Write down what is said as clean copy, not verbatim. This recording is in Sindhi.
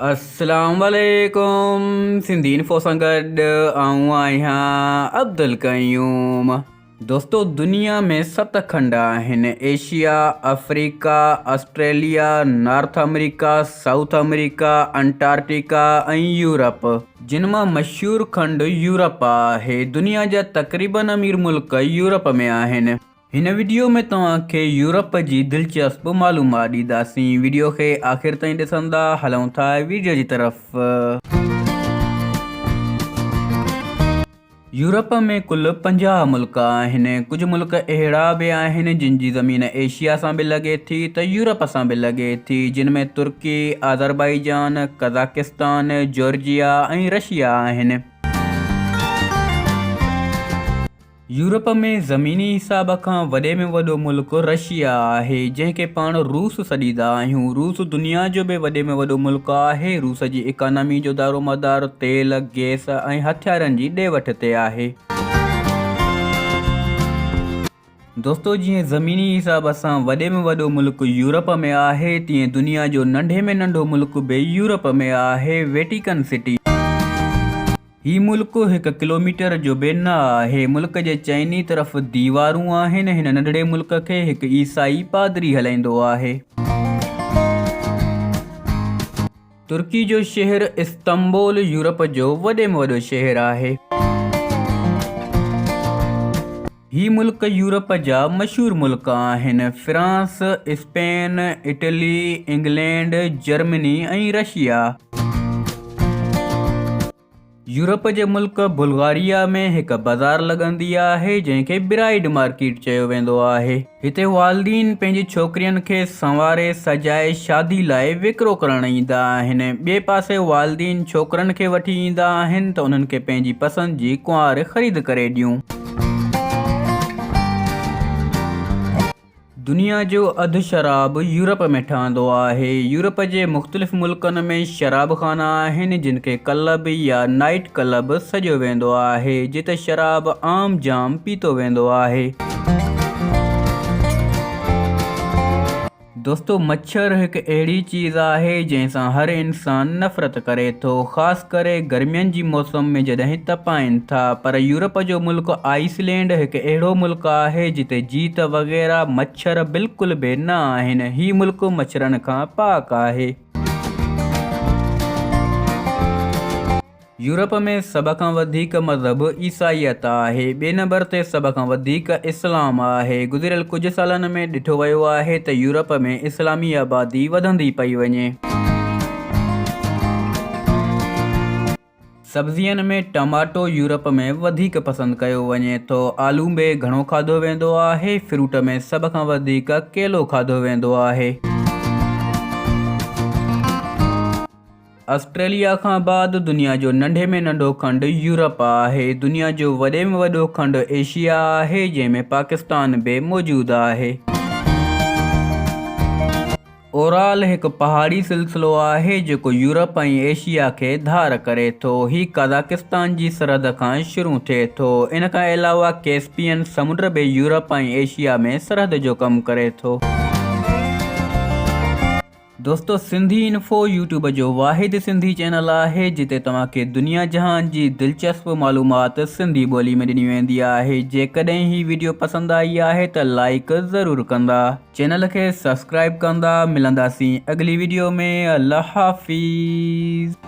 اسلام عليڪم سنڌي انفو سان گڏ آئون آهيان عبدالقيوم. دوستو دنيا ۾ ست کنڊ آهن Asia, Africa, Australia, North America, South America, Antarctica ۽ Europe. جن مان مشهور کنڊ يورپ آهي. دنيا جا تقريبن امير ملڪ يورپ ۾ آهن. هن وڊيو ۾ توهان کي يورپ جي دلچسپ معلومات ڏينداسين وڊيو کي آخر تائين ڏسندا هلون ٿا وڊيو جي طرف. يورپ ۾ ڪل 50 ملڪ آهن ڪجهه ملڪ اهڙا به آهن جن جي زمين ايشيا سان به لڳي ٿي ته يورپ سان به لڳي ٿي جن ۾ ترڪي، آذربائيجان، قزاقستان، جارجيا ۽ رشيا آهن. يورپ ۾ زميني حساب کان وڏي ۾ وڏو ملڪ رشيا آهي، جنهن کي پاڻ روس سڏيندا آهيون. روس دنيا جو به وڏي ۾ وڏو ملڪ آهي. روس جي اڪانامي جو دارومدار تيل، گئس ۽ هٿيارن جي ڏي وٺ تي آهي. دوستو جيئن زميني حساب سان وڏي ۾ وڏو ملڪ يورپ ۾ آهي، تيئن دنيا جو ننڍي ۾ ننڍو ملڪ به يورپ ۾ آهي، ويٽيڪن سٽي. هي ملڪ هڪ ڪلوميٽر جو به نه آهي. ملڪ جي چئني طرف ديوارون آهن. هن ننڍڙي ملڪ کي هڪ عيسائي پادري هلائيندو آهي. ترڪي جو شهر استنبول يورپ جو وڏي ۾ وڏو شهر آهي. هي ملڪ يورپ جا مشهور ملڪ آهن. France, Spain, Italy, England, Germany ۽ Russia. Europe جي ملڪ بلغاريا ۾ هڪ بازار لڳندي آهي جنهن کي برائيڊ مارڪيٽ چيو ويندو آهي. هتي والدين پنهنجي ڇوڪرين کي سنواري سجائي شادي لاء وڪرو ڪرڻ ايندا آهن. ٻئي پاسي والدين ڇوڪرن کي وٺي ايندا آهن ته انهن کي پنهنجي پسند جي ڪنوار خريد ڪري ڏيون. دنيا جو اڌ شراب يورپ ۾ ٺهندو آهي. يورپ جي مختلف ملڪن ۾ شراب خانا آهن جن کي ڪلب يا نائيٽ ڪلب سڏيو ويندو آهي جتي شراب عام جام پيتو ويندو آهي. دوستو مڇر هڪ اهڙي چيز آهي جنهن سان هر انسان نفرت ڪري ٿو خاص ڪري گرمين جي موسم ۾ جڏهن تپائين ٿا پر يورپ جو ملڪ آئيس لينڊ هڪ اهڙو ملڪ آهي جتي جيت وغيره مڇر بلڪل به نه آهن هي ملڪ مڇرن کان پاڪ آهي. يورپ ۾ سڀ کان وڌيڪ مذهب عيسائيت آهي، ٻئي نمبر تي سڀ کان وڌيڪ اسلام آهي. گذريل ڪجهه سالن ۾ ڏٺو ويو آهي ته يورپ ۾ اسلامي آبادي وڌندي پئي وڃي. سبزين ۾ ٽماٽو يورپ ۾ وڌيڪ پسند ڪيو وڃي ٿو. آلو به گهڻو کاڌو ويندو آهي. فروٽ ۾ سڀ کان وڌيڪ ڪيلو کاڌو ويندو آهي. آسٽريليا کان بعد دنيا جو ننڍي ۾ ننڍو کنڊ يورپ آهي. دنيا جو وڏي ۾ وڏو کنڊ ايشيا آهي جنهن ۾ پاڪستان به موجود آهي. اورال هڪ پهاڙي سلسلو آهي جيڪو يورپ ۽ ايشيا کي ڌار ڪري ٿو. هي قزاقستان جي سرحد کان شروع ٿئي ٿو. ان کان علاوه ڪيسپين سمنڊ به يورپ ۽ ايشيا ۾ سرحد جو ڪم ڪري ٿو. دوستو سنڌي انفو يوٽيوب جو واحد سنڌي چينل آهي جتي توهان کي دنيا جهان جي دلچسپ معلومات سنڌي ٻولي ۾ ڏني ويندي آهي جيڪڏهن هي وڊيو پسند آئي آهي ته لائيڪ ضرور ڪندا چينل کي سبسڪرائيب ڪندا ملنداسين اڳلي وڊيو ۾ الله حافظ.